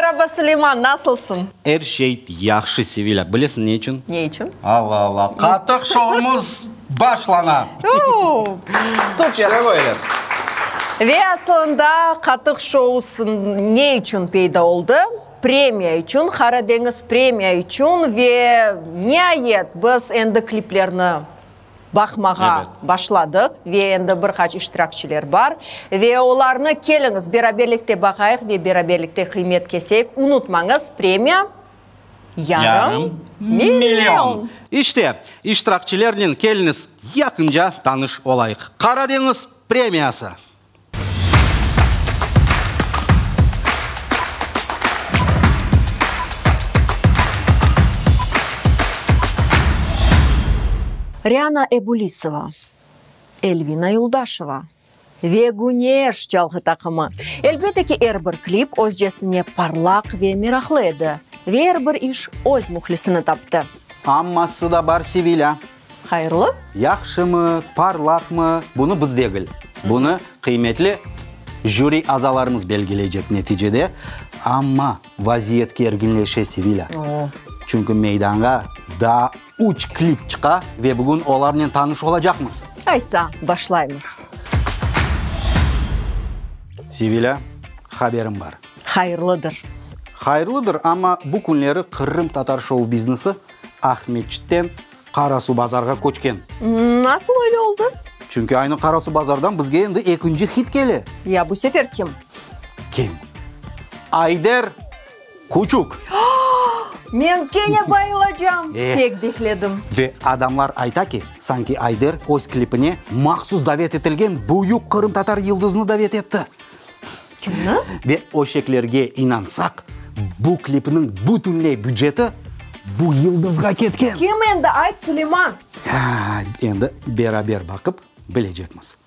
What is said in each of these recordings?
Meraba, Suleyman, nasılsıñ? Er şey yahşı, Sevilâ. Bilesiñ ne içün? Ne içün? Alla, alla, qatıq şoumız başlana! Uuu, super! İşte böyle. Ve aslında qatıq şousı ne içün peyda oldı? Premiya içün, Qara deñiz premiya içün ve niayet biz endi kliplerni baqmağa başladıq ve endi bir qaç iştirakçiler bar ve olarnı keliñiz beraberlikte baqayıq ve beraberlikte qıymet keseyik. Unutmañız, premiya yarım million! İşte, iştirakçilernen keliñiz yaqınca tanış olayıq. Qara deñiz premiyası! Riana Ebulisova, Elvina Yuldaşeva ve Güneş çalğı taqımı. Elbette ki, er bir klip özcesine parlaq ve meraqlı edi ve er bir iş öz mühlisini taptı. Amması da bar, Sevilâ. Hayırlı. Yahşımı, parlaqmı, bunı biz degil, bunı qıymetli jüri azalarımız belgileycek neticede. Amma vaziyet kerginleşe, Sevilâ. Çünki meydanğa daa üç klip çıqa ve bugün olarnen tanış olacaqmız. Aysa, başlaymız. Sevilâ, haberim bar. Hayırlıdır. Hayırlıdır, amma bu künleri qırımtatar şou-biznesi Aqmescitten Qarasuvbazarğa köçken. Nasıl öyle oldı? Çünki aynı Qarasuvbazardan bizge endi ekinci hit kele. Ya bu sefer kim? Kim? Ayder Küçük! Men kene bayılacam! Pek bekledim. Ve adamlar ayta ki, sanki Ayder öz klipine mahsus davet etilgen büyük qırımtatar yıldızını davet etti. Kimni? Ve öşeklerge inansaq, bu klipniñ bütünley büceti bu yıldızğa ketken. Kim endi, ayt, Suleyman? Endi beraber baqıp bilecekmiz.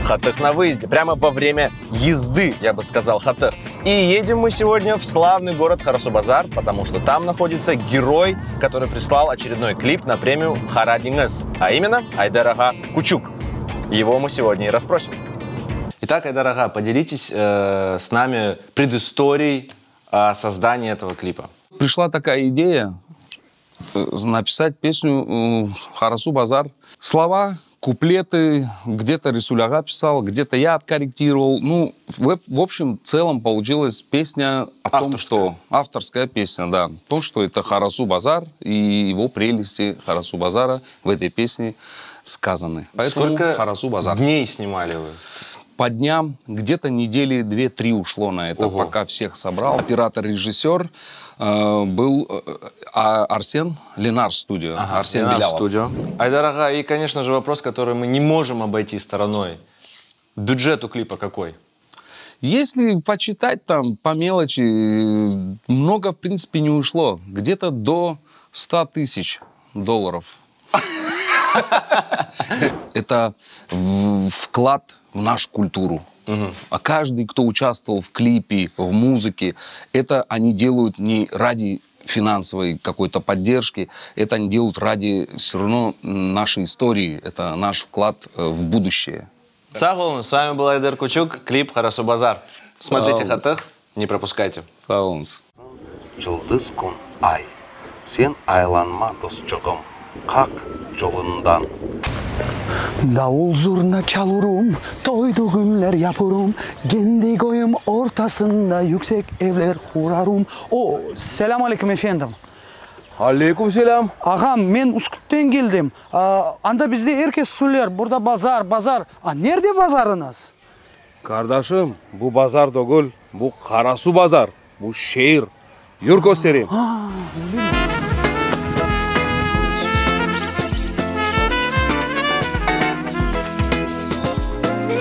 Hatıq na выезде, прямо во время езды, я бы сказал, Хатых. И едем мы сегодня в славный город Карасубазар, потому что там находится герой, который прислал очередной клип на премию Хара Дингес, а именно Айдар Ага Кучук. Его мы сегодня и расспросим. Итак, Айдар Ага, поделитесь э, с нами предысторией э, создания этого клипа. Пришла такая идея э, написать песню «Харасу Базар». Слова, куплеты, где-то Рисуляга писал, где-то я откорректировал. Ну, в, в общем, в целом получилась песня о том, что... Авторская песня, да. О том, что это Харасу Базар и его прелести Харасу Базара в этой песне сказаны. Поэтому Сколько Харасу Базар. дней снимали вы? По дням, где-то недели две-три ушло на это, Ого. пока всех собрал. Оператор-режиссер э, был э, а Арсен Ленар Студио. Ага, Арсен Ленар Белялов. Студио. Айдар Ага, и, конечно же, вопрос, который мы не можем обойти стороной. Бюджет у клипа какой? Если почитать там по мелочи, много, в принципе, не ушло. Где-то до 100 тысяч долларов. Это вклад в нашу культуру. А каждый, кто участвовал в клипе, в музыке, это они делают не ради финансовой какой-то поддержки, это они делают ради все равно нашей истории, это наш вклад э, в будущее. Sağ oluñ, с вами был Айдер Кучук, клип Харасу Базар. Смотрите Хатых, не пропускайте. Sağ oluñız. Cıldız kün, ay. Sen aylanma, dostçuğım, qaq coluñdan. Davul zurna çalurum, Toy dügünler yapurum, Kendi köyüm ortasında Yüksek evler qurarum. O, selâm aleyküm, efendim! Aleyküm selâm! Ağam, men Üskütten keldim. Anda bizde er kes söyler, burda bazar, bazar. A nerde bazarıñız? Qardaşım, bu bazar togul, bu Qarasuvbazar, bu şeer. Yür köstereyim.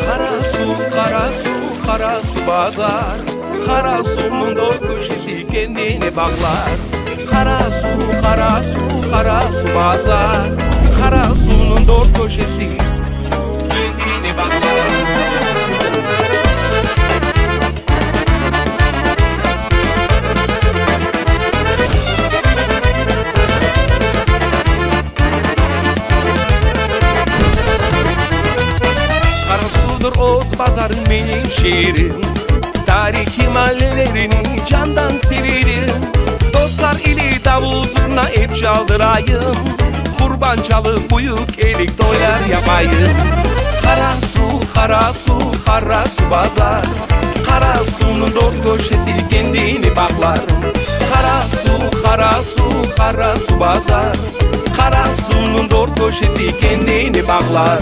Qarasuv, Qarasuv, Qarasuvbazar, Qarasuvnıñ dört köşesi kendine bağlar. Qarasuv, Qarasuv, Qarasuvbazar, Qarasuvnıñ dört köşesi kendine bağlar. Qarasuvdır öz bazarıñ menen şeerim, Tarihiy mallelerinen. candan severim. Dostlar ile davul-zurna ep çaldırayım, Qurban çalıp büyük elik toylar yapayım. Qara-Su, Qara-Su, Qarasuvbazar, Qara-Suvnıñ dört köşesi kendini bağlar. Qara-Su, Qara-Su, Qarasuvbazar, Qara-Suvnıñ dört köşesi kendini bağlar.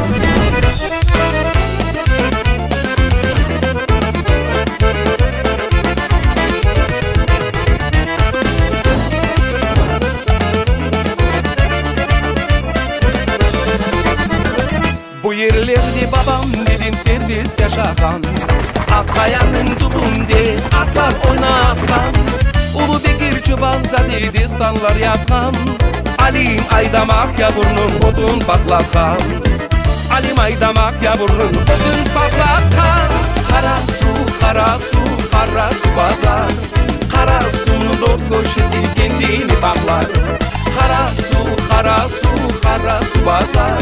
Bu yerlerde babam, dedem serbest yaşağan, Aq qayanıñ tübünde atlar oynatqan, Ulu Bekir Çoban-zade destanlar yazğan, Alim Aydamaq yavurnıñ otun patlatqan, Alim Aydamaq yavurnıñ otun patlatqan. Qara suv, qara suv, qara Suvbazar, Qara suvnıñ dört köşesi kendini bağlar. Qara suv, qara suv, qara Suvbazar,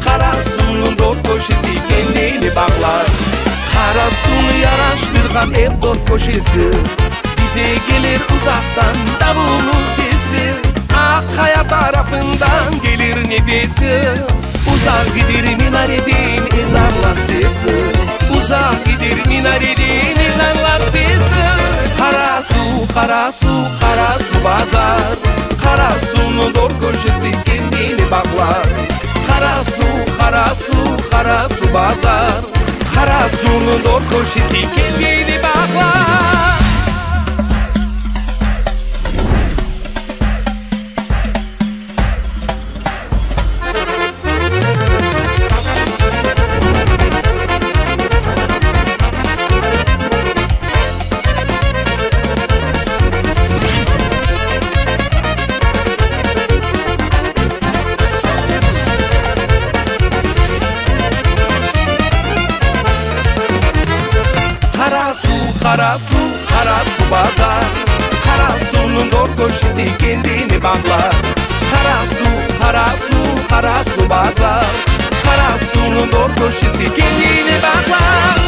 Qara suvnıñ dört köşesi kendini bağlar. Qara suvnı yaraştırğan ep dört köşesi, Bize kelir uzaqtan davulnıñ sesi. Aq qaya tarafından kelir nefesi, Uzaq gider minareden ezanlar sesi. Uzaq gider minareden ezanlar sesi. Qara suv, qara suv, qara Suvbazar, Qara suvnıñ dört köşesi kendini bağlar. Qara suv, qara suv, qara Suvbazar, Qara suvnıñ dört köşesi kendini bağlar. Qara suv, qara suv, qara Suvbazar, Qara suvnıñ dört köşesi kendini bağlar. Qara suv, qara suv, qara Suvbazar, Qara suvnıñ dört köşesi kendini bağlar.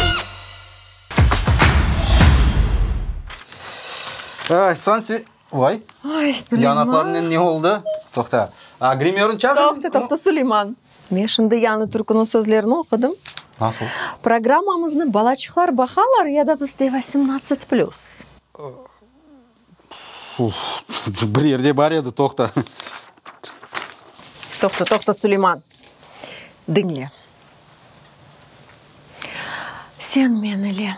Ay, soñ Vay. Ay, Suleyman. Yanaqlarınen ne oldı? Toqta. A, grimörni çağır. Toqta, toqta, Suleyman. Men şimdi yañı türküniñ sözlerini oqudım. Nasıl? Programmamıznı balaçıqlar baqalar ya da bizde vosemnadtsat plüs? Bir yerde bar edi, toqta. Toqta, toqta, Suleyman. Diñle. Sen men ile,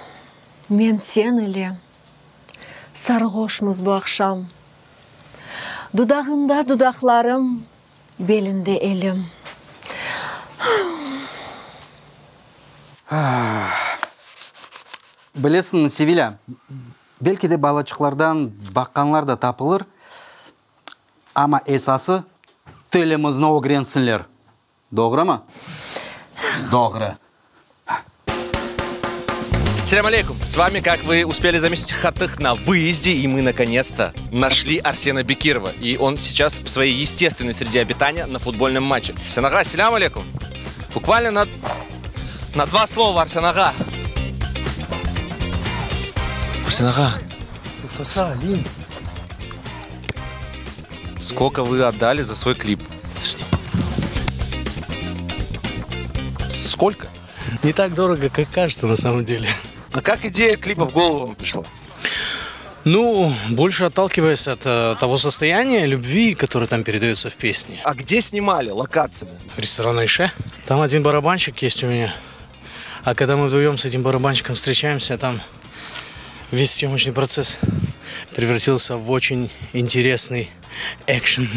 men sen ile sarğoşmız bu aqşam. Dudağında dudaqlarım, belinde elim. Bilesiñmi, Sevilâ, Belki de balaçıqlardan baqqanlar da tapılır, amma esası tilimizni ögrensinler. Doğrumı? Doğru. Selям алейкум! С вами, как вы успели заметить, Хатых на выезде, и мы наконец-то нашли Арсена Бекирова. И он сейчас в своей естественной среде обитания на футбольном матче. Арсен ağa, selям алейкум! Буквально на, на два слова, Арсен ağa. Арсен ağa. Сколько вы отдали за свой клип? Подожди. Сколько? Не так дорого, как кажется на самом деле. А как идея клипа в голову вам пришла? Ну, больше отталкиваясь от э, того состояния любви, которое там передается в песне. А где снимали? Локациями? Ресторан Айше. Там один барабанщик есть у меня. А когда мы вдвоем с этим барабанщиком встречаемся, там весь съемочный процесс превратился в очень интересный экшен.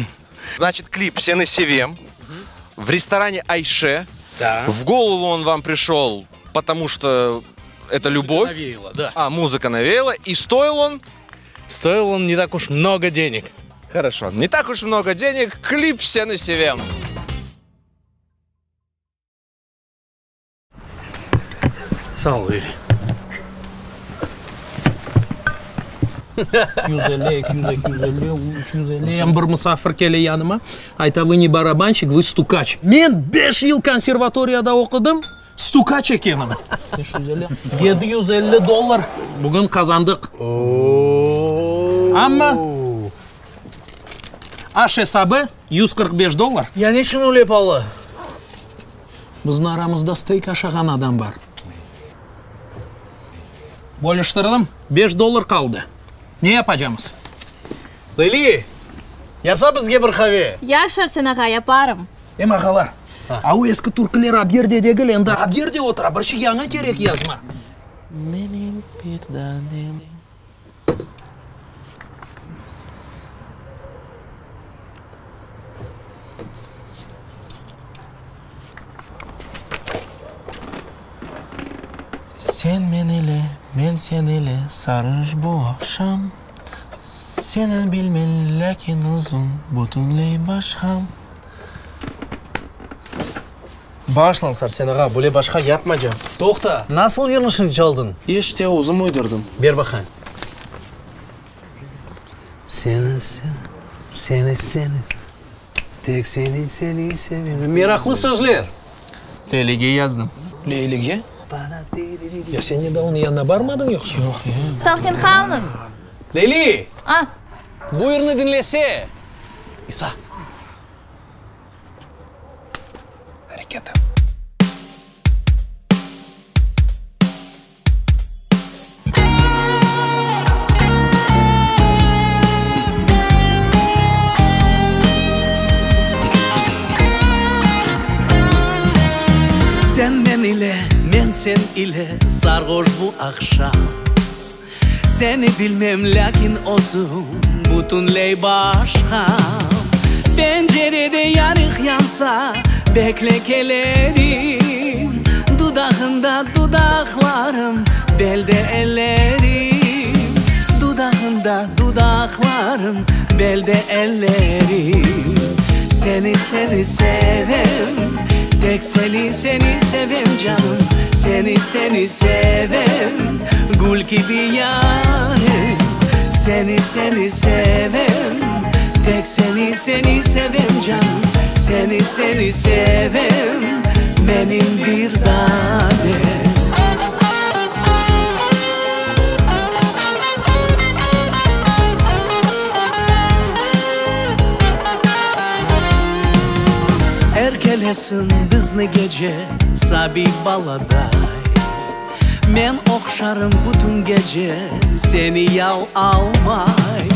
Значит, клип «Сені sevem» в ресторане Айше. Да. В голову он вам пришел, потому что это любовь. Навеяла, да. А, музыка навеяла. И стоил он? Стоил он не так уж много денег. Хорошо. Не так уж много денег. Клип «Seni sevem». Sağ ol, Veli. 150, 200, 250, 350. Em bir musafir kele yanıma, ayta, Вы не барабанщик, вы стукач. Men beş yıl konservatoriyada oqudım. Stukaç ekenim. 550, 750 dollar bugün qazandıq. Amma aş esabı 145 dollar. Ya neçün öyle palı? Bizni aramızda steyk aşağan adam bar. Bölüştirdim, beş dollar qaldı. Ne yapacamız? Leyli, yapsa bizge bir qave. Yahşı, Arsen ağa, yaparım. Em ağalar, a o eski türküler abyerde degil, endi abyerde otura, bir şey yañı kerek yazma. Menim bir danem. Sen men ile, men sen ile sarış bu aqşam, Seniñ bilmen, lâkin özüm bütünley başqam. Bağışlañız, Arsen ağa, böyle başqa yapmaycam. Toqta, nasıl yırnı şimdi çaldıñ? İşte, özüm uydurdım. Ber baqayım. Seni, seni, seni, seni, tek seni, seni sevem. Meraqlı sözler. Leylige yazdım. Leylige? Ya sen ne daa onıñ yanına barmadıñ yoqsa? Yoq, ya. Saqın qalıñız. Leyli! A? Bu yırnı diñlese, İsa. Areket. Sen men ile, men sen ile sarğoş bu aqşam. Seni bilmem, lâkin özüm bütünley başqam. Pencerede yarıq yansa, bekle kelerim. Dudağında dudaqlarım, belde ellerim. Dudağında dudaqlarım, belde ellerim. Seni, seni sevem, tek seni, seni sevem, canım. Seni, seni sevem, gül kibi yarım. Seni, seni sevem, tek seni, seni sevem, canım. Seni, seni sevem, menim bir danem. Erkelesin bizni gece sabiy baladay, Men ohşarım bütün gece seni yal almay.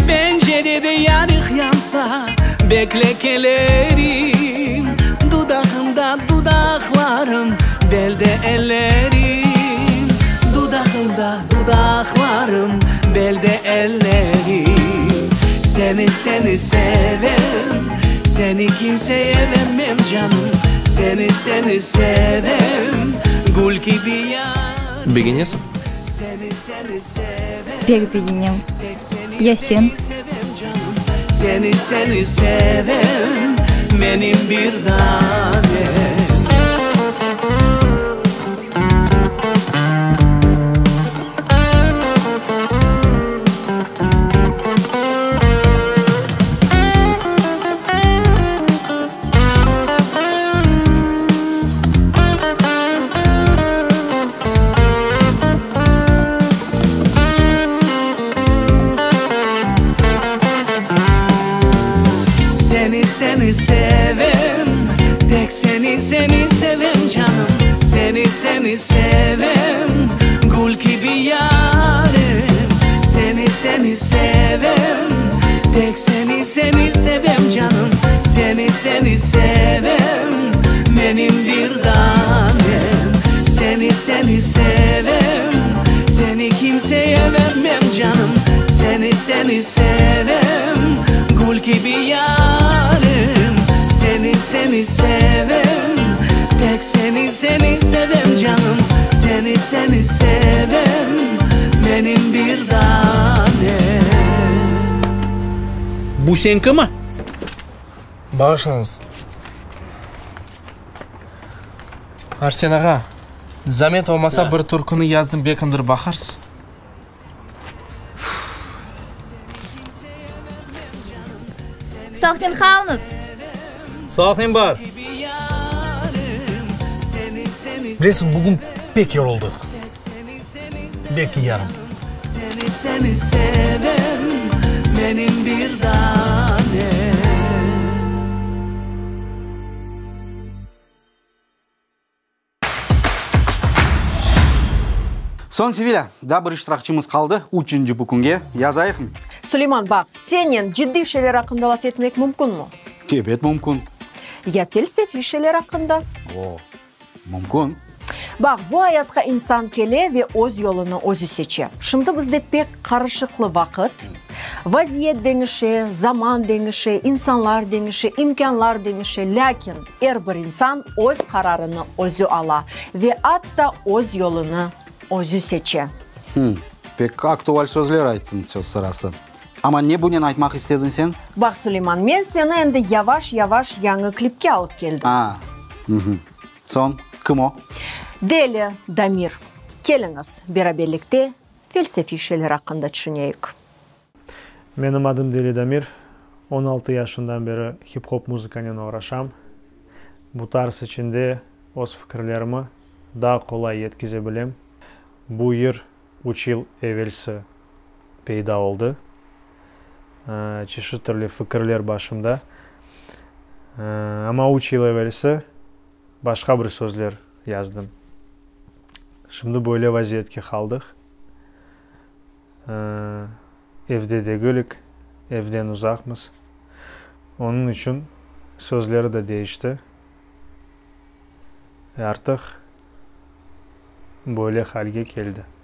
Pencerede yarıq yansa, bekle kelerim, Dudağımda dudaqlarım, belde ellerim. Dudağımda dudaqlarım, belde ellerim. Seni, seni sevem, seni kimseye vermem, canım. Seni, seni sevem, gül kibi yarım. Begenesiñ? Seni, seni sevem. Pek begenem. Ya sen? Seni, seni sevem, menim bir danem. Seni, seni sevem, tek seni, seni sevem, canım. Seni, seni sevem, gül kibi yarım. Seni, seni sevem, tek seni, seni sevem, canım. Seni, seni sevem, menim bir danem. Seni, seni sevem, seni kimseye vermem, canım. Seni, seni sevem, gül kibi yarım. Seni, seni sevem, tek seni, seni sevem, canım. Seni, seni sevem, menim bir danem. Bu señkimi? Bağışlañız. Arsen ağa, zamet olmasa bir türküni yazdım bekindir baqarsız. Saqın qalıñız! Saqın bar! Bilesiñ, bugün pek yoruldıq. Belki yarın. Seni seni sevem, menim bir danem. Soñ, Sevilâ, daa bir iştirakçımız qaldı, üçünci bu künge. Yazayıqmı? Suleyman, baq, senen ciddiy şeyler aqqında laf etmek mümkünmi? Ebet, mümkün. Ya felsefiy şeyler aqqında? O, mümkün. Baq, bu ayatqa insan kele ve öz yolunı özü seçe. Şimdi bizde pek qarışıqlı vaqıt. Vaziyet deñişe, zaman deñişe, insanlar deñişe, imkânlar deñişe, lâkin er bir insan öz qararını özü ala ve atta öz yolunı özü seçe. Hım, pek aktual sözler ayttıñ söz sırası. Amma ne bunen aytmaq istediñ sen? Baq, Suleyman, men seni endi yavaş-yavaş yañı klipke alıp keldim. A, hı-hı. Soñ, kim o? Deli Damir. Keliñiz, beraberlikte felsefiy şeyler aqqında tüşüneyik. Menim adım Deli Damir. 16 yaşından beri hip-hop muzıkanen oğraşam. Bu tarz içinde öz fikirlerimi daa qolay yetkize bilem. Bu yır üç yıl evelsi peyda oldı. Çeşit türlü fikirler başımda. Amma üç yıl evelsi başqa bir sözler yazdım. Şimdi böyle vaziyetke qaldıq. Evde degilik, evden uzaqmız. Onıñ içün sözleri de değişti. Ve artıq böyle halge keldi.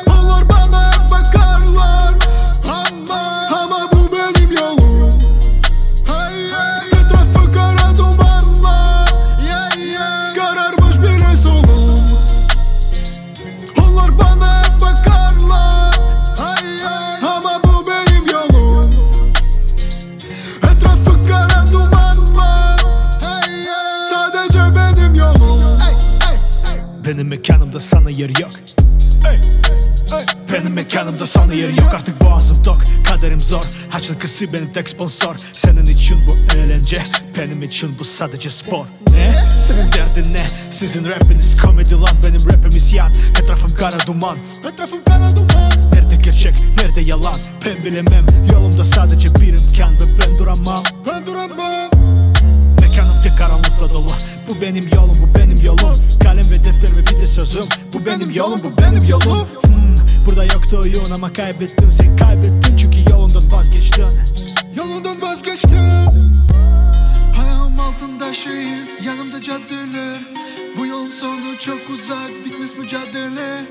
Olar bana baqarlar, amma, amma bu benim yolum. Etrafı qara dumanlar, qararmış bile solum. Olar bana baqarlar, amma bu benim yolum. Etrafı qara dumanlar, sadece benim yolum. Benim mekânımda saña yer yoq. Benim mekânımda saña yer yoq. Artıq boğazım toq, qaderim zor. Açılqısı benim tek sponsor. Seniñ içün bu eğlence, benim içün bu sadece spor. Ne? Seniñ derdiñ ne? Siziñ repiñiz komedi lan, benim repim isyan. Etrafım qara duman, etrafım qara duman. Nerde kerçek, nerde yalan, ben bilemem. Yolumda sadece bir imkân ve ben duramam, ben duramam. Mekânım tek qaranlıqla dolu. Bu benim yolum, bu benim yolum. Qalem ve defter ve bir de sözüm. Bu benim yolum, bu benim yolum. Hımm, burada yoqtı oyun, amma kaybettiñ sen, kaybettiñ, çünki yolundan vazgeçtiñ. Yolundan vazgeçtiñ. Ayağım altında şeer, yanımda caddeler. Bu yolun soñu çoq uzaq, bitmez mücadele.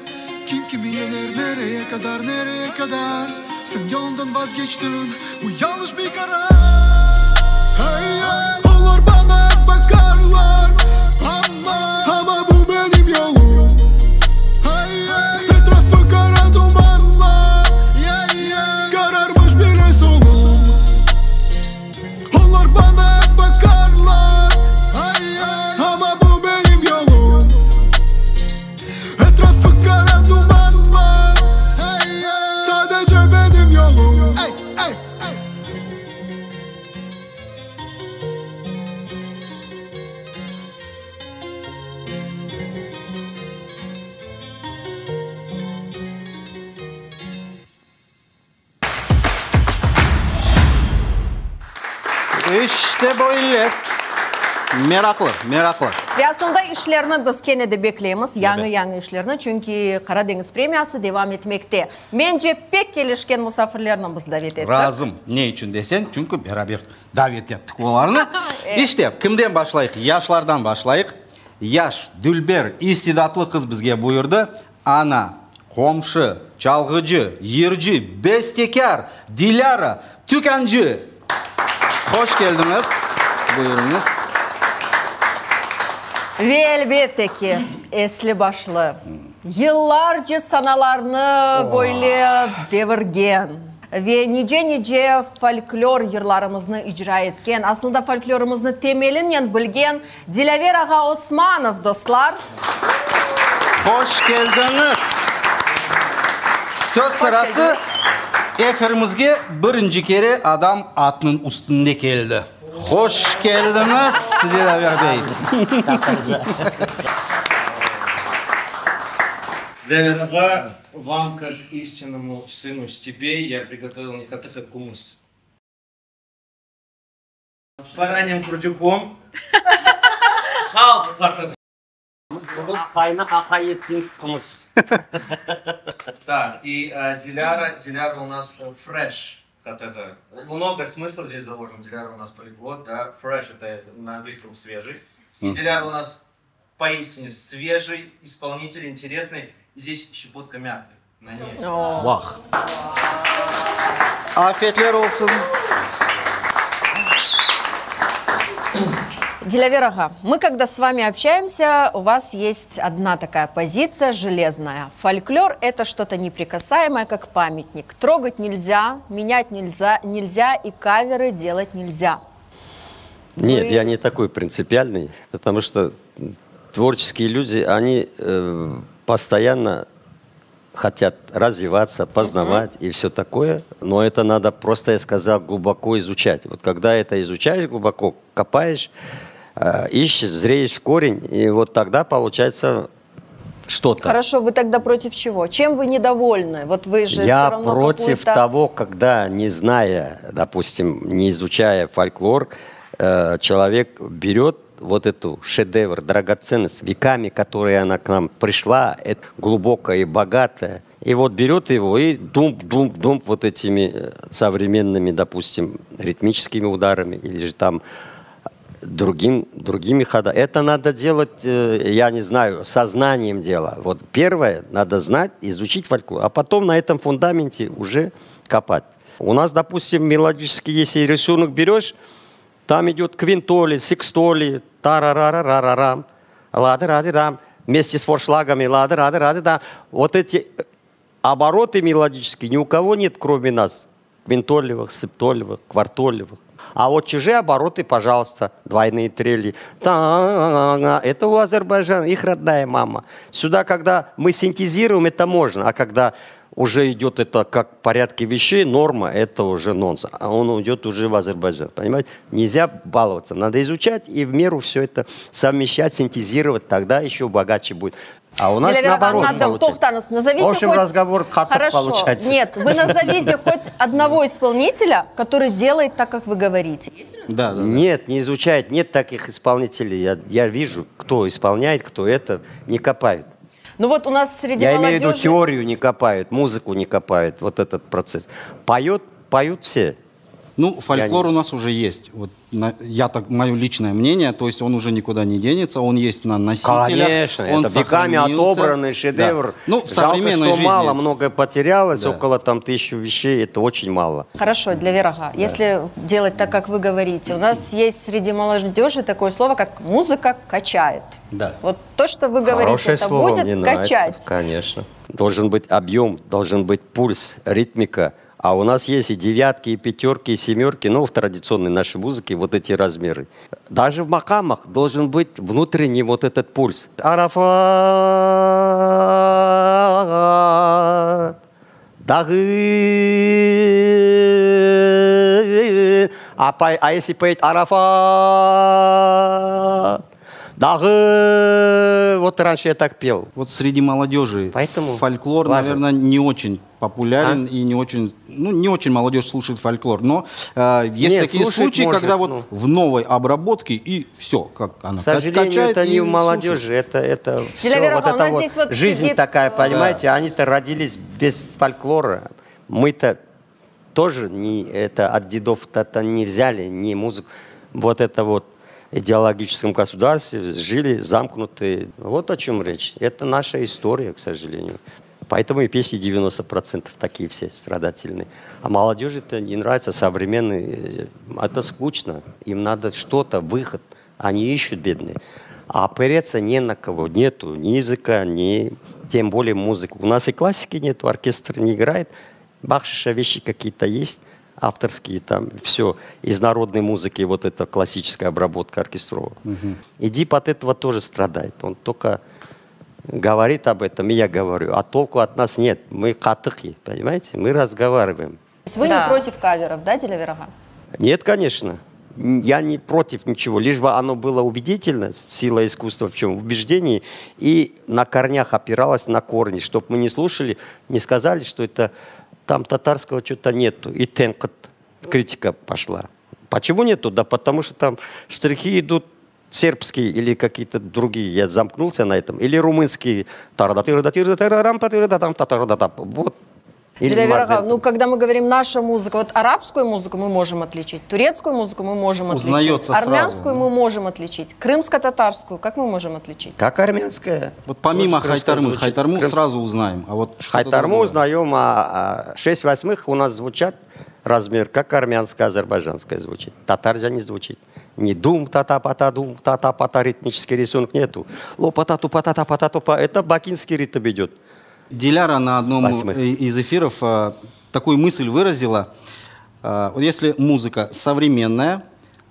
Kim kimi yener, nereye qadar, nereye qadar? Sen yolundan vazgeçtiñ, bu yañlış bir qarar. Olar bana baqarlar, amma, amma bu benim yolum. Etrafı qara dumanlar, qararmış bile solum. Olar bana baqarlar, amma bu benim yolum. Etrafı qara dumanlar, sadece benim yolum. İşte böyle. Meraqlı, meraqlı. Ve asılda işlerni biz kene de bekleymiz, yañı-yañı işlerni, çünki Qara deñiz premiyası devam etmekte. Mence, pek kelişken musafirlerni biz davet ettik. Razım. Ne içün desen, çünki beraber davet ettik olarnı. İşte, kimden başlayıq? Yaşlardan başlayıq. Yaş, dülber, istidatlı qız bizge buyurdı. Ana, qomşı, çalğıcı, yırcı, bestekâr Dilâra Tükâncı! Hoş keldiñiz! Buyurıñız! Ve elbette ki, esli-başlı, yıllarca sanalarnı böyle devirgen ve nice-nice folklor yırlarımıznı icra etken, aslında folklorımıznı temelinen bilgen Dilâver ağa Osmanov, dostlar! Hoş keldiñiz! Söz sırası, efirimizge birinci kere adam atnıñ üstünde keldi. Hoş keldiñiz, Dilâver bey! Dilâver ağa, vam, kak istinnomu sınu stepey, ya prigotovil ne qatıq, a kumıs. S baranьим kurdükом. Halq qatığı. Aqaynı aqay etken şu qımız. Tak, i Dilâra, Dilâra u nas fresh qatığı. Mnogo smıslov zdes zaложено, Dilâra u nas poliglot, da, fresh eto na angliyskom svejiy. I Dilâra u nas poistine svejiy ispolinitel, interesnıy, zdes şçepotka mâtı na ney. Vah! Afiyetler olsun! Dilâver ağa, mı kogda s vami obşayemsâ, u vas est odna takaya pozitsiya jelezная. Folklor, eto çto-to neprikasaemoye, kak pamyatnik. Trogat nelzâ, menyat nelzâ, nelzâ i kaverı delat nelzâ. Нет, я не такой принципиальный, потому что творческие люди, они э, постоянно хотят развиваться, познавать и все такое, но это надо просто, я сказал, глубоко изучать. Вот когда это изучаешь глубоко, копаешь, э, ищешь, зреешь корень, и вот тогда получается что-то. Хорошо, вы тогда против чего? Чем вы недовольны? Вот вы же Я все равно против какую-то... того, когда, не зная, допустим, не изучая фольклор, э, человек берет вот эту шедевр, драгоценность, веками, которая она к нам пришла, это глубокая и богатая. И вот берет его и думп-думп-думп вот этими э, современными, допустим, ритмическими ударами или же там другим, другими ходами. Это надо делать, э, я не знаю, сознанием дела. Вот первое, надо знать, изучить фольклор, а потом на этом фундаменте уже копать. У нас, допустим, мелодически, если рисунок берешь, там идет квинтоли, секстоли, тарарарарарарам, лады-рады-рам, вместе с форшлагами, лады-рады-рады-да. Вот эти обороты мелодические ни у кого нет, кроме нас. Квинтолевых, септолевых, квартолевых. А вот чужие обороты, пожалуйста, двойные трели. Это у Азербайджана, их родная мама. Сюда, когда мы синтезируем, это можно. А когда уже идет это как в порядке вещей, норма, это уже нонсенс. А он уйдет уже в Азербайджан, понимаете? Нельзя баловаться, надо изучать и в меру все это совмещать, синтезировать, тогда еще богаче будет. А у нас Дилявер, наоборот Аннадам, получается. Тохтанов, назовите В общем, хоть... разговор каток Хорошо. получается. Нет, вы назовите хоть одного исполнителя, который делает так, как вы говорите. Да, да, да. Нет, не изучает, нет таких исполнителей. Я, я вижу, кто исполняет, кто это, не копают. Ну вот у нас среди Я молодежи... имею в виду теорию не копают, музыку не копают, вот этот процесс. Поет, поют все. Ну, фольклор Я у не- нас уже есть. Вот на- я так, мое личное мнение, то есть он уже никуда не денется, он есть на носителях. Конечно, он это веками сохранился. отобранный шедевр. Да. Ну, в Жалко, современной что жизни. мало, многое потерялось, Да. около там тысячи вещей, это очень мало. Хорошо, для Верага. Если делать так, как вы говорите, у нас есть среди молодежи такое слово, как музыка качает. Да. Вот то, что вы говорите, Хорошее это слово, будет мне нравится, качать. Конечно. Должен быть объем, должен быть пульс, ритмика. А у нас есть и девятки, и пятерки, и семерки, ну, в традиционной нашей музыке вот эти размеры. Даже в макамах должен быть внутренний вот этот пульс. Арафат, дагы. А, по- а если поет Арафат, дагы. Вот раньше я так пел. Вот среди молодежи Поэтому фольклор, важно. наверное, не очень популярен А? и не очень, ну, не очень молодежь слушает фольклор. Но э, есть Нет, такие слушать случаи, может, когда вот ну. в новой обработке и все, как она К сожалению, качает это не и в молодежи, слушает. это, это все. Дилявер Вот ağa, у это нас вот здесь вот жизнь сидит, такая, э, понимаете? Они-то родились без фольклора. Мы-то тоже не, это от дедов-то не взяли, ни музыку. Вот это вот идеологическом государстве жили замкнутые. Вот о чем речь. Это наша история, к сожалению. Поэтому и песни 90% такие все страдательные. А молодежи-то не нравится современные. Это скучно. Им надо что-то, выход. Они ищут, бедные. А опереться не на кого. Нету ни языка, ни тем более музыки. У нас и классики нету, оркестр не играет. Бахшиша вещи какие-то есть, авторские там, все. Из народной музыки вот эта классическая обработка оркестровая. Мгм. Эдип от этого тоже страдает. Он только говорит об этом, и я говорю. А толку от нас нет. Мы катыки, понимаете? Мы разговариваем. То есть вы Да. не против каверов, да, Дилявер ağa? Нет, конечно. Я не против ничего, лишь бы оно было убедительно, сила искусства в чем? В убеждении, и на корнях опиралось, на корни, чтобы мы не слушали, не сказали, что это там татарского что-то нету, и tenqit, критика пошла. Почему нету? Да потому что там штрихи идут сербские или какие-то другие, я замкнулся на этом, или румынские. Вот. Или Дилявер ağa, Марден. ну, когда мы говорим наша музыка, вот арабскую музыку мы можем отличить, турецкую музыку мы можем отличить, Узнается сразу, армянскую да. мы можем отличить, крымско-татарскую как мы можем отличить? Как армянская. Вот помимо Тоже крымская хайтармы, звучит. хайтарму Крымск- сразу узнаем. А вот что-то Хайтарму другое. узнаем, а 6 восьмых у нас звучат размер, как армянская, азербайджанская звучит. Татарзя не звучит. Не дум та та па та дум та та па та ритмический рисунок нету. Лопа та тупа та та па та тупа. Это бакинский ритм идет. Диляра на одном Восьмых. из эфиров, а, такую мысль выразила. А, вот если музыка современная,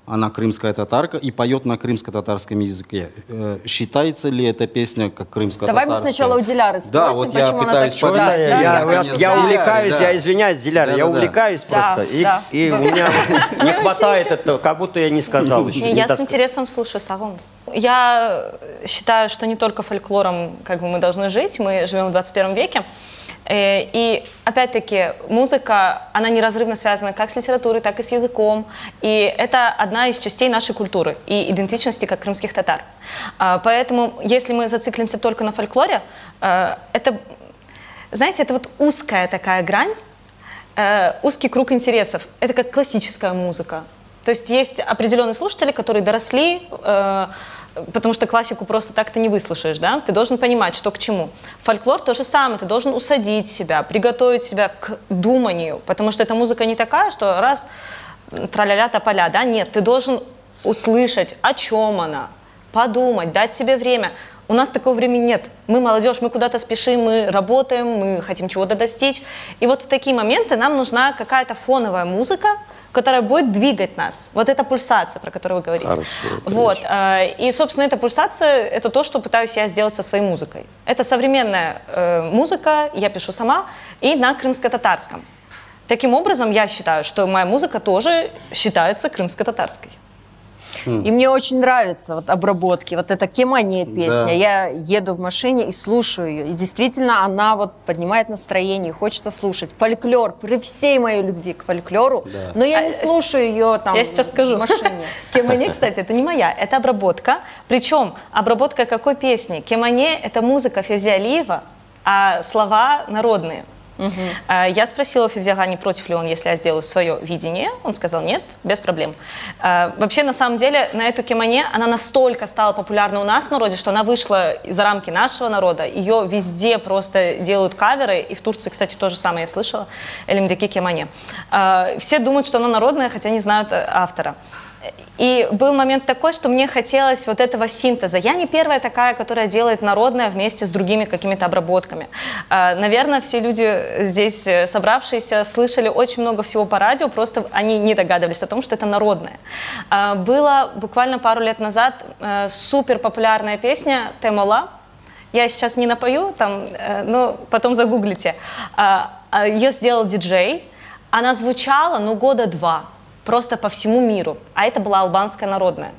она крымская татарка и поет на крымско-татарском языке, э, считается ли эта песня как крымско-татарская? Давай мы сначала у Диляры спросим, Да, вот я почему она так пытаюсь считает. понять. Да, Я, я я, хочу я знать. увлекаюсь, Да. я извиняюсь, Диляра, я Да-да-да. увлекаюсь Да, просто. И, да. и у меня вот не хватает этого, как будто я не сказал еще. Не, не я с досказал. интересом слушаю sağ oluñız. Я считаю, что не только фольклором как бы, мы должны жить, мы живем в 21 веке. Э, И опять-таки музыка, она неразрывно связана как с литературой, так и с языком. И это одна из частей нашей культуры и идентичности как крымских татар. А, Поэтому если мы зациклимся только на фольклоре, э, это, знаете, это вот узкая такая грань, э, узкий круг интересов. Это как классическая музыка. То есть есть определенные слушатели, которые доросли, э, потому что классику просто так ты не выслушаешь, да? Ты должен понимать, что к чему. Фольклор то же самое, ты должен усадить себя, приготовить себя к думанию, потому что эта музыка не такая, что раз траля-ля тополя, да? Нет, ты должен услышать, о чем она, подумать, дать себе время. У нас такого времени нет. Мы молодежь, мы куда-то спешим, мы работаем, мы хотим чего-то достичь. И вот в такие моменты нам нужна какая-то фоновая музыка, которая будет двигать нас. Вот эта пульсация, про которую вы говорите. Хорошо, это Вот, очень. э, И, собственно, эта пульсация – это то, что пытаюсь я сделать со своей музыкой. Это современная э, музыка, я пишу сама, и на крымско-татарском. Таким образом, я считаю, что моя музыка тоже считается крымско-татарской. И мне очень нравятся вот обработки. Вот эта Кемане песня. Да. Я еду в машине и слушаю ее. И действительно, она вот поднимает настроение, хочется слушать. Фольклор, при всей моей любви к фольклору, Да. но я не слушаю ее там Я сейчас скажу. в машине. Кемане, кстати, это не моя, это обработка. Причем обработка какой песни? Кемане – это музыка Февзи Алиева, а слова народные. Э, Я спросила у Февзи ağa, не против ли он, если я сделаю свое видение. Он сказал нет, без проблем. Э, Вообще, на самом деле, на эту кемане она настолько стала популярна у нас в народе, что она вышла за рамки нашего народа. Ее везде просто делают каверы. И в Турции, кстати, то же самое я слышала. Elimdeki kemane. Э, Все думают, что она народная, хотя не знают э, автора. И был момент такой, что мне хотелось вот этого синтеза. Я не первая такая, которая делает народное вместе с другими какими-то обработками. Э, Наверное, все люди здесь э, собравшиеся слышали очень много всего по радио, просто они не догадывались о том, что это народное. Э, Была буквально пару лет назад э, супер популярная песня Темола. Я сейчас не напою, там, э, но потом загуглите. А, а, Ее сделал диджей. Она звучала, ну, года два, просто по всему миру. А это была албанская народная.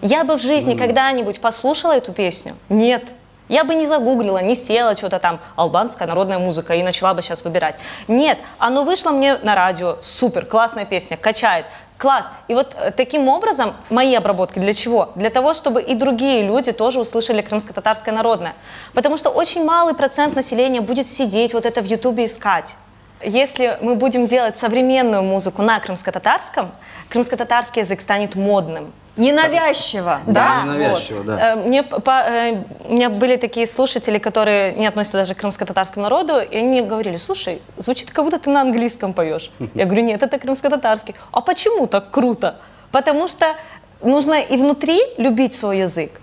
Я бы в жизни когда-нибудь послушала эту песню? Нет. Я бы не загуглила, не села что-то там, албанская народная музыка, и начала бы сейчас выбирать. Нет, оно вышло мне на радио, супер, классная песня, качает, класс. И вот э, таким образом мои обработки для чего? Для того, чтобы и другие люди тоже услышали крымско-татарское народное. Потому что очень малый процент населения будет сидеть вот это в Ютубе искать. Если мы будем делать современную музыку на крымско-татарском, крымско-татарский язык станет модным. Ненавязчиво, да? Ненавязчиво, да. Э, Мне, по- э, у меня были такие слушатели, которые не относятся даже к крымско-татарскому народу, и они мне говорили, слушай, звучит, как будто ты на английском поешь. Я говорю, нет, это крымско-татарский. А почему так круто? Потому что нужно и внутри любить свой язык,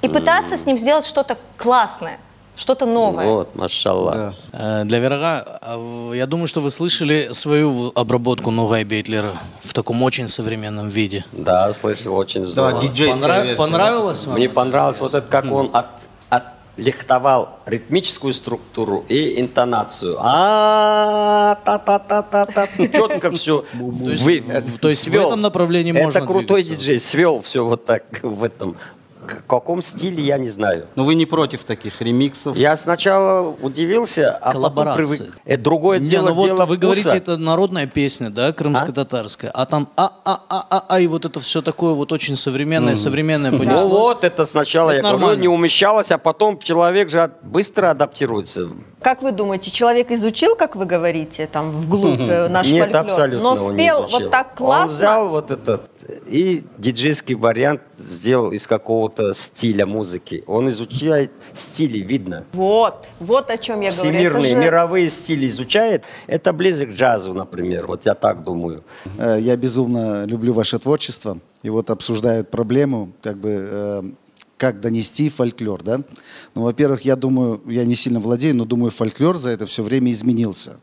И пытаться с ним сделать что-то классное, что-то новое. Вот, maşalla. Э, Дилявер ağa, а я думаю, что вы слышали свою обработку Ногай Бейтлера в таком очень современном виде. Да, слышал, очень здорово. Да, диджейская Понрав... версия. Понравилось вам? Мне понравилось вот это, как он от, отлихтовал ритмическую структуру и интонацию. А та та та та та Четко все. То есть, то есть в этом направлении можно Это крутой двигаться. диджей, свел все вот так в этом. В каком стиле, я не знаю. Но вы не против таких ремиксов? Я сначала удивился, а потом привык. Это другое не, дело, ну вот дело вы вкуса. говорите, это народная песня, да, крымско-татарская, а там а-а-а-а, и вот это все такое вот очень современное, современное понеслось. Ну вот, это сначала, Это я говорю, нормально. не умещалось, а потом человек же быстро адаптируется. Как вы думаете, человек изучил, как вы говорите, там вглубь э, наш Нет, фольклор, абсолютно но он не спел изучил. вот так классно? Он взял вот этот и диджейский вариант сделал из какого-то стиля музыки. Он изучает стили, видно. Вот, вот о чем я говорю. Это Всемирные, же- мировые стили изучает. Это ближе к джазу, например. Вот я так думаю. Э, Я безумно люблю ваше творчество. И вот обсуждают проблему, как бы, э, как донести фольклор, да? Ну, во-первых, я думаю, я не сильно владею, но думаю, фольклор за это все время изменился.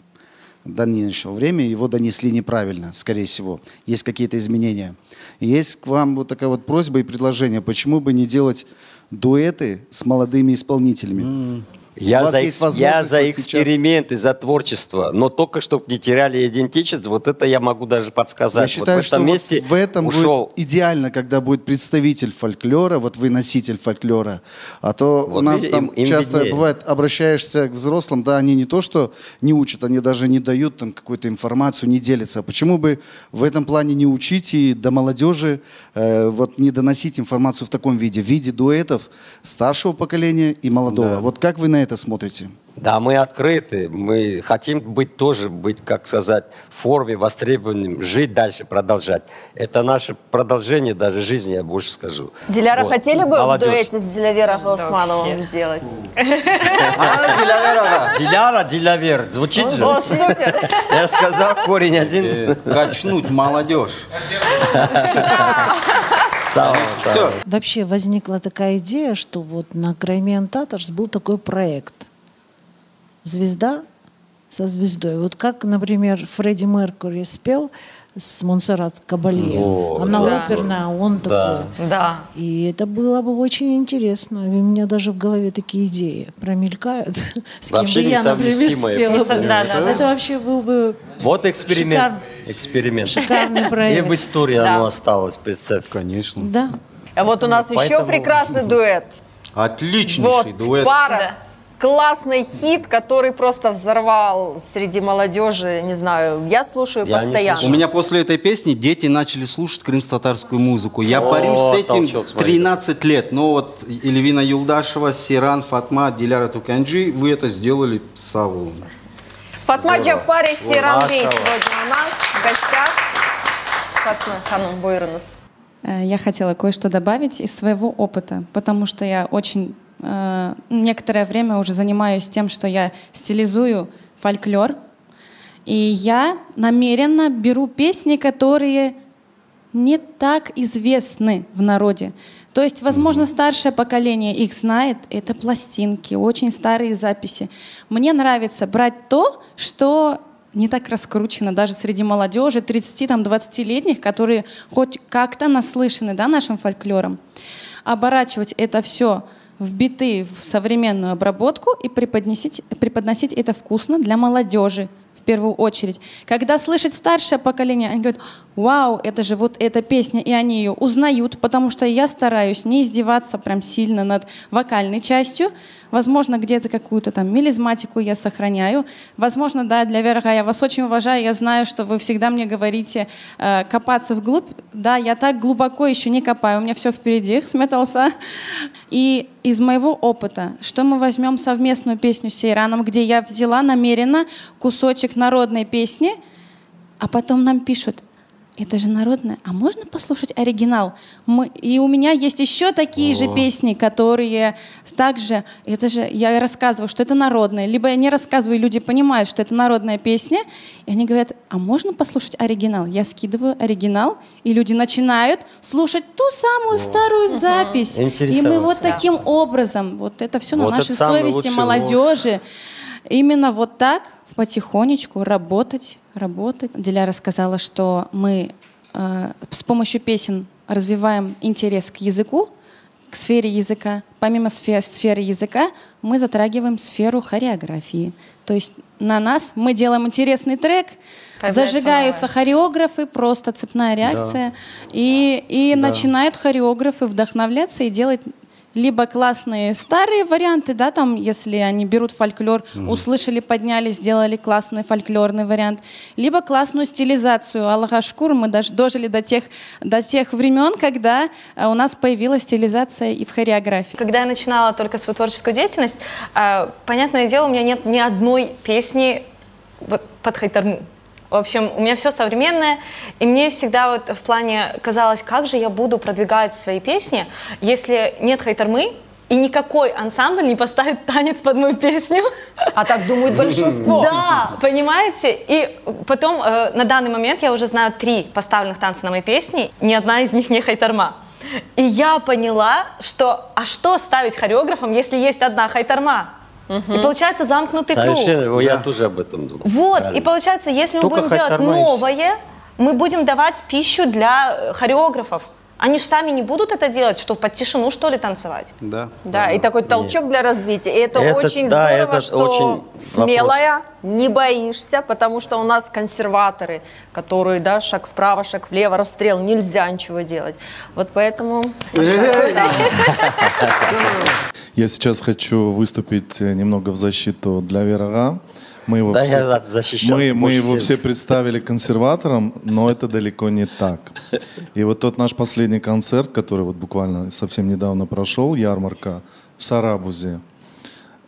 До нынешнего времени его донесли неправильно, скорее всего. Есть какие-то изменения. И Есть к вам вот такая вот просьба и предложение, почему бы не делать дуэты с молодыми исполнителями? Я У вас за, есть экс- я возможность за вот сейчас- эксперименты, за творчество, но только чтобы не теряли идентичность, вот это я могу даже подсказать. Я считаю, вот в этом что вот месте в этом ушел. будет идеально, когда будет представитель фольклора, вот вы носитель фольклора. А то Вот у нас видите, там им- им часто виднее. бывает, обращаешься к взрослым, да, они не то что не учат, они даже не дают там какую-то информацию, не делятся. Почему бы в этом плане не учить и до молодежи э, вот не доносить информацию в таком виде, в виде дуэтов старшего поколения и молодого? Да. Вот как вы на это смотрите? Да, мы открыты, мы хотим быть тоже, быть, как сказать, в форме, востребованным, жить дальше, продолжать. Это наше продолжение даже жизни, я больше скажу. Диляра, Вот. хотели бы Молодежь. в дуэте с Дилявера Османовым сделать? Диляра, Дилявер, звучит же? О, супер! Я сказал, корень один. Качнуть молодежь. Слава, слава. Вообще возникла такая идея, что вот на Crimean Tatars был такой проект «Звезда со звездой». Вот как, например, Фредди Меркьюри спел с Монсеррат Кабалье. О, Она да. оперная, а он Да. такой. Да. И это было бы очень интересно. И у меня даже в голове такие идеи промелькают. С кем Вообще бы я, например, несовместимые спела. просто. бы. Да, да, да. Это вообще был бы Вот эксперимент. Шикарный. Эксперимент. Шикарный проект. И в истории Да. оно осталось, представь. Конечно. Да. А вот у нас еще Поэтому- прекрасный дуэт. Отличнейший Вот, дуэт. пара. Классный хит, который просто взорвал среди молодежи, не знаю, я слушаю постоянно. У меня после этой песни дети начали слушать крымско-татарскую музыку. Я О, борюсь с этим толчок, смотри. 13 лет. Но вот Эльвина Юлдашева, Сиран, Фатма, Диляра Туканджи, вы это сделали саву. Фатма Здорово. Джаппар и Сейран Бей Машалла. сегодня у нас в гостях. Фатма hanım, buyuruñız. Э, Я хотела кое-что добавить из своего опыта, потому что я очень э, некоторое время уже занимаюсь тем, что я стилизую фольклор, и я намеренно беру песни, которые не так известны в народе. То есть, возможно, старшее поколение их знает, это пластинки, очень старые записи. Мне нравится брать то, что не так раскручено даже среди молодежи, 30-20-летних, которые хоть как-то наслышаны да, нашим фольклором. Оборачивать это все в биты, в современную обработку и преподнесить, преподносить это вкусно для молодежи в первую очередь. Когда слышит старшее поколение, они говорят, вау, это же вот эта песня, и они ее узнают, потому что я стараюсь не издеваться прям сильно над вокальной частью. Возможно, где-то какую-то там мелизматику я сохраняю. Возможно, да, Дилявер ağa, я вас очень уважаю, я знаю, что вы всегда мне говорите э, копаться вглубь. Да, я так глубоко еще не копаю, у меня все впереди, qısmet olsa. И из моего опыта, что мы возьмем совместную песню с Сейраном, где я взяла намеренно кусочек народной песни, а потом нам пишут, Это же народная. А можно послушать оригинал? Мы, и у меня есть еще такие же песни, которые также... Это же я рассказываю, что это народная. Либо я не рассказываю, и люди понимают, что это народная песня. И они говорят, а можно послушать оригинал? Я скидываю оригинал, и люди начинают слушать ту самую О. старую запись. И мы вот таким образом, вот это все вот на нашей совести молодежи. Именно вот так потихонечку работать, работать. Диляра сказала, что мы э, с помощью песен развиваем интерес к языку, к сфере языка. Помимо сферы, сферы языка мы затрагиваем сферу хореографии. То есть на нас мы делаем интересный трек, зажигаются новое. хореографы, просто цепная реакция. Да. И, и да. начинают хореографы вдохновляться и делать либо классные старые варианты, да, там, если они берут фольклор, mm. услышали, подняли, сделали классный фольклорный вариант, либо классную стилизацию. Allağa şükür, мы даже дожили до тех, до тех времен, когда э, у нас появилась стилизация и в хореографии. Когда я начинала только свою творческую деятельность, э, понятное дело, у меня нет ни одной песни вот под хайтарму. В общем, у меня все современное, и мне всегда вот в плане казалось, как же я буду продвигать свои песни, если нет хайтармы, и никакой ансамбль не поставит танец под мою песню. А так думает большинство. Да, понимаете? И потом, э, на данный момент я уже знаю три поставленных танца на моей песне, ни одна из них не хайтарма. И я поняла, что а что ставить хореографом, если есть одна хайтарма? Угу. И получается замкнутый Совершенно, круг. Я да. тоже об этом думал. Вот, Правильно. и получается, если мы Только будем делать новое, мы будем давать пищу для э, хореографов. Они же сами не будут это делать, что под тишину, что ли, танцевать? Да. Да, и такой толчок Нет. для развития. И это, это очень да, здорово, это что очень смелая, не боишься, потому что у нас консерваторы, которые, да, шаг вправо, шаг влево, расстрел, нельзя ничего делать. Вот поэтому... Я сейчас хочу выступить э, немного в защиту Дилявер-ağa. Мы его да, все, я защищался мы, мы его всех. все представили консерватором, но это далеко не так. И вот тот наш последний концерт, который вот буквально совсем недавно прошел, ярмарка в Сарабузе,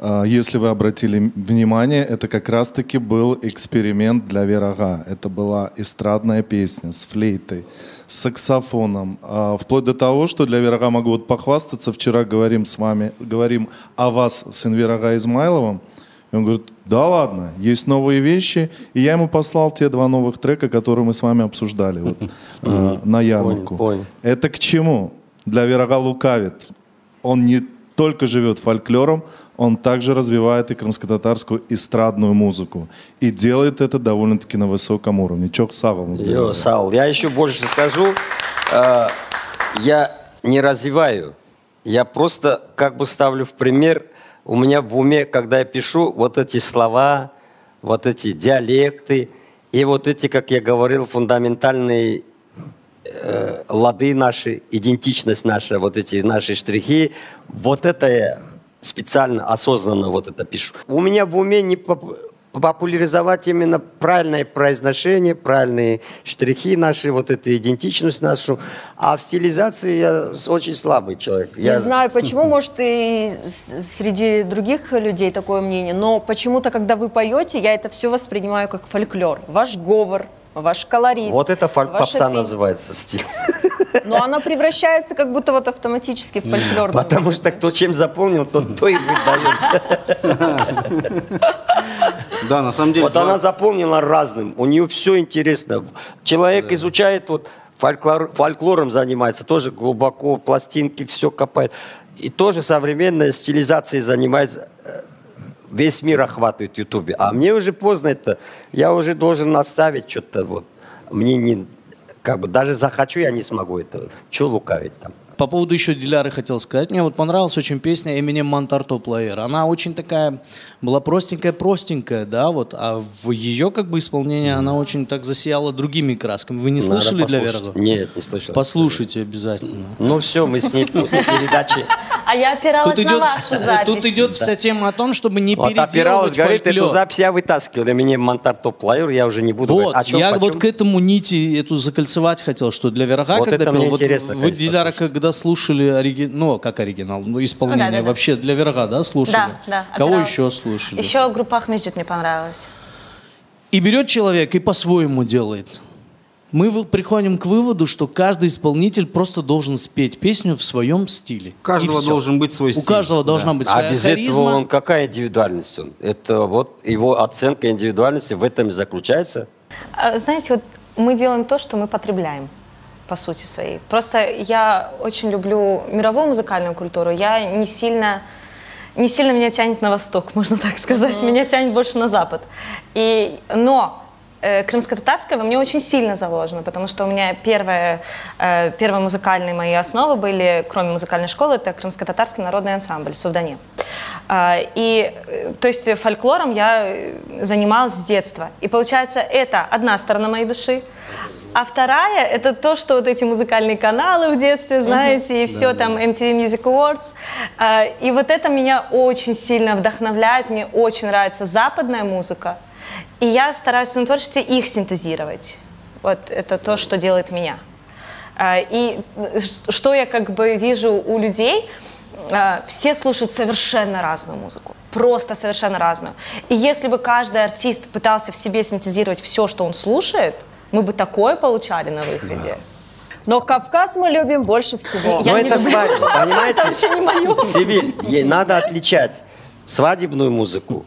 а, если вы обратили внимание, это как раз-таки был эксперимент Дилявер-ağa. Это была эстрадная песня с флейтой, с саксофоном. А, вплоть до того, что Дилявер-ağa могу вот похвастаться. Вчера говорим с вами, говорим о вас с Энвер-ağa Измайловым. И он говорит, да ладно, есть новые вещи. И я ему послал те два новых трека, которые мы с вами обсуждали вот, э, на ярмарку. Понял, понял. Это к чему? Дилявер-ağa лукавит. Он не только живет фольклором, он также развивает и крымско-татарскую эстрадную музыку. И делает это довольно-таки на высоком уровне. Çoq sağ Yo, sağ ol. Я еще больше скажу. Э, я не развиваю. Я просто как бы ставлю в пример. У меня в уме, когда я пишу, вот эти слова, вот эти диалекты и вот эти, как я говорил, фундаментальные э, лады наши, идентичность наша, вот эти наши штрихи, вот это я специально, осознанно вот это пишу. У меня в уме не популяризовать именно правильное произношение, правильные штрихи наши, вот эту идентичность нашу. А в стилизации я очень слабый человек. Не я... знаю почему, может, и среди других людей такое мнение, но почему-то, когда вы поете, я это все воспринимаю как фольклор. Ваш говор, ваш колорит. Вот это фольк попса песня. называется стиль. Но она превращается как будто вот автоматически в фольклор. Потому что кто чем заполнил, тот то и выдает. Да, на самом деле. Вот она заполнила разным. У нее все интересно. Человек изучает, вот фольклор, фольклором занимается, тоже глубоко, пластинки, все копает. И тоже современной стилизацией занимается. Весь мир охватывает в Ютубе. А мне уже поздно это. Я уже должен наставить что-то. Вот. Мне не, как бы даже захочу, я не смогу это. Че лукавить там? По поводу еще Диляры хотел сказать. Мне вот понравилась очень песня Eminem Mantar Toplayır. Она очень такая была простенькая-простенькая, да, вот, а в ее как бы исполнении она очень так засияла другими красками. Вы не Надо слышали для послушать. Веры? Нет, не слышал. Послушайте обязательно. Ну все, мы с ней после передачи. А я опиралась Тут на идет, вашу запись. тут идет вся тема о том, чтобы не Вот опиралась, переделывать говорит, эту фольклор. запись я вытаскивал. Eminem Mantar Toplayır, я уже не буду Вот, говорить. О чем, я почем? вот к этому нити эту закольцевать хотел, что Дилявер-ağa, Вот когда это пел, мне вот интересно, вы, конечно, Диляра, когда слушали оригинал, ну, как оригинал, ну, исполнение Ну, да, да, да. вообще Дилявер-ağa, да, слушали? Да, да, Кого опиралась. еще слушали? Еще группа Aqmescit мне понравилась. И берет человек и по-своему делает. Мы приходим к выводу, что каждый исполнитель просто должен спеть песню в своем стиле. У каждого должен быть свой стиль. У каждого должна быть своя А без харизма. этого он какая индивидуальность он? Это вот его оценка индивидуальности в этом и заключается. А, Знаете, вот мы делаем то, что мы потребляем по сути своей. Просто я очень люблю мировую музыкальную культуру. Я не сильно, не сильно меня тянет на восток, можно так сказать. Меня тянет больше на запад. И, но э, крымско-татарское во мне очень сильно заложено, потому что у меня первые, э, первые музыкальные мои основы были, кроме музыкальной школы, это крымско-татарский народный ансамбль «Сувдане». А, И, э, то есть, фольклором я э, занималась с детства. И получается, это одна сторона моей души, а вторая – это то, что вот эти музыкальные каналы в детстве, знаете, и все там MTV Music Awards. А, И вот это меня очень сильно вдохновляет, мне очень нравится западная музыка. И я стараюсь в своем творчестве их синтезировать. Вот это то, что делает меня. А, И э, что я как бы вижу у людей, а, все слушают совершенно разную музыку. Просто совершенно разную. И если бы каждый артист пытался в себе синтезировать все, что он слушает, мы бы такое получали на выходе. Но Кавказ мы любим больше всего. Но это свадьба, понимаете? Это вообще не мое. Севиль, ей надо отличать свадебную музыку,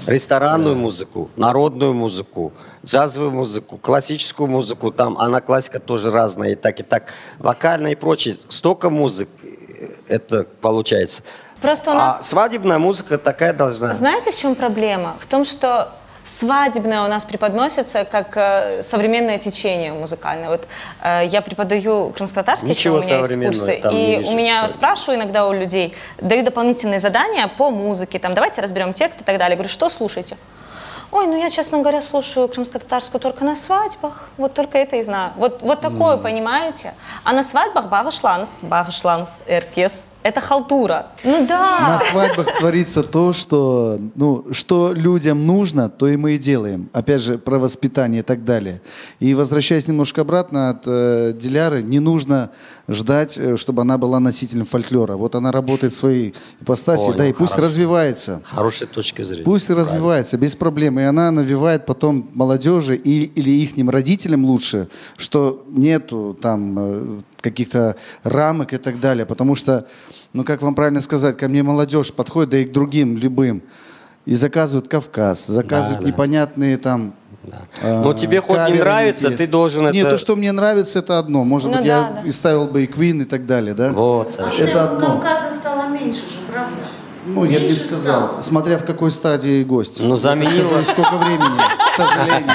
ресторанную музыку, народную музыку, джазовую музыку, классическую музыку. Там она классика тоже разная, и так, и так. Вокальная и прочее. Столько музык э, это получается. Просто у нас... А свадебная музыка такая должна. Знаете, в чем проблема? В том, что свадебное у нас преподносится как э, современное течение музыкальное. Вот э, я преподаю крымско-татарский, еще Ничего у меня есть современного курсы, там не и вижу у меня в свадьбе. спрашиваю иногда у людей, даю дополнительные задания по музыке, там, давайте разберем текст и так далее. Я говорю, что слушаете? Ой, ну я, честно говоря, слушаю крымско-татарскую только на свадьбах. Вот только это и знаю. Вот, вот такое, понимаете? А на свадьбах bağışlañız, bağışlañız, er kes. Это халтура. Ну да. На свадьбах творится то, что, ну, что людям нужно, то и мы и делаем. Опять же, про воспитание и так далее. И возвращаясь немножко обратно от э, Диляры, не нужно ждать, э, чтобы она была носителем фольклора. Вот она работает в своей ипостаси, Понял, да, и пусть хорошо. развивается. Хорошая точка зрения. Пусть Правильно. развивается, без проблем. И она навевает потом молодежи и, или ихним родителям лучше, что нету там э, каких-то рамок и так далее. Потому что, ну как вам правильно сказать, ко мне молодежь подходит, да и к другим любым, и заказывают Кавказ, заказывают Да, да. непонятные там... э, Но тебе хоть не каверы нравится, интересные. ты должен Нет, это- то, что мне нравится, это одно. Может Ну быть, да, я да. и ставил бы и Queen и так далее, да? Вот, Это одно. Кавказа стало меньше же, правда? Ну, я бы не Меньше сказал. Смотря в какой стадии гость. Ну, заменила. Скажу, сколько времени, к сожалению.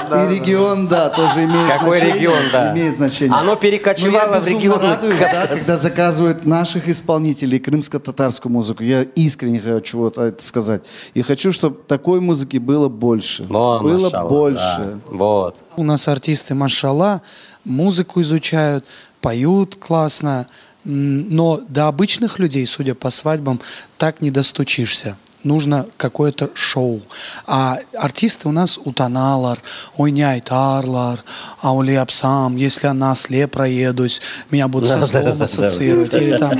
И регион, да, тоже имеет Какой значение. регион, да. Имеет значение. Оно перекочевало Но я в безумно регион. радуюсь, да, когда заказывают наших исполнителей крымско-татарскую музыку. Я искренне хочу вот это сказать. И хочу, чтобы такой музыки было больше. О, было машалла, больше. да. Вот. У нас артисты, машалла, музыку изучают, поют классно, М, но до обычных людей, судя по свадьбам, так не достучишься. Нужно какое-то шоу. А артисты у нас utanalar, oynaytarlar, a öyle yapsam, если я на осле проедусь, меня будут Да, со да, ослом да, ассоциировать. да. Или там,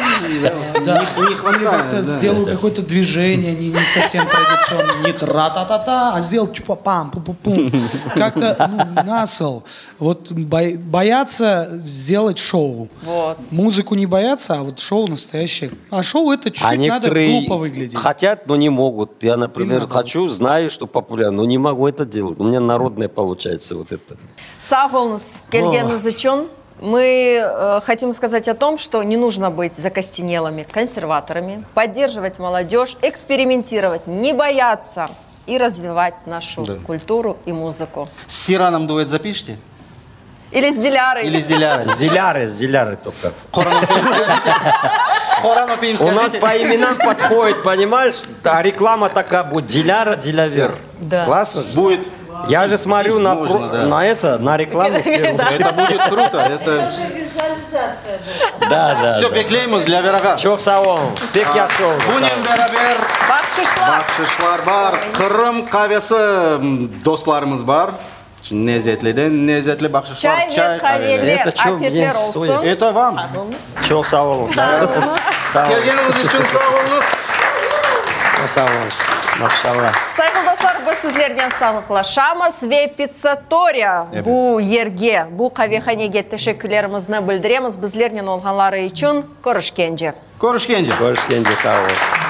да, Не или хватает, как-то да. сделаю какое-то движение не, не совсем традиционное, не тра-та-та-та, а сделал типа пам пу пу пум Как-то ну, nasıl. Вот бо- боятся сделать шоу. Вот. Музыку не боятся, а вот шоу настоящее. А шоу это чуть А надо некоторые глупо выглядеть. хотят, но не могут. Я, например, хочу, знаю, что популярно, но не могу это делать. У меня народное получается вот это. Sağ oluñız, kelgeniñiz içün. Мы э, хотим сказать о том, что не нужно быть закостенелыми консерваторами, поддерживать молодежь, экспериментировать, не бояться и развивать нашу Да. культуру и музыку. С Сираном дуэт запишите? Или с Дилярой. Или с Дилярой? С Дилярой, с Дилярой только. Хоран Опиим, У нас скажите. по именам подходит, понимаешь? А реклама такая будет. Диляра, Дилявер. Да. Классно же? Будет. Я же смотрю на, Можно, про- да. на это, на рекламу. в первую Да. очередь. Это будет круто. Это... Уже визуализация была. Да, да. Все, да. bekleymiz, Dilâver ağa. Çoq sağ ol. Pek yahşı oldu. Bunen beraber Bahşışlar. Bahşışlar bar. Qırım qavesi dostlarımız bar. Lezetliden lezetli bahşışlar. Çay ve qaveler, Это чё, afiyetler мне olsun. стоит? Это вам. Çoq sağ oluñ. Sağ oluñ. Kelgeniñiz içün sağ oluñız. Çoq sağ oluñ. Maşallah. Sayğılı dostlar, biz. sizlernen sağlıqlaşamız ve Pizzatoriya bu yerge, bu qavehanege teşekkürlerimizni bildiremiz bizlernen olğanları içün. Körüşkence. Körüşkence. Körüşkence, sağ oluñız.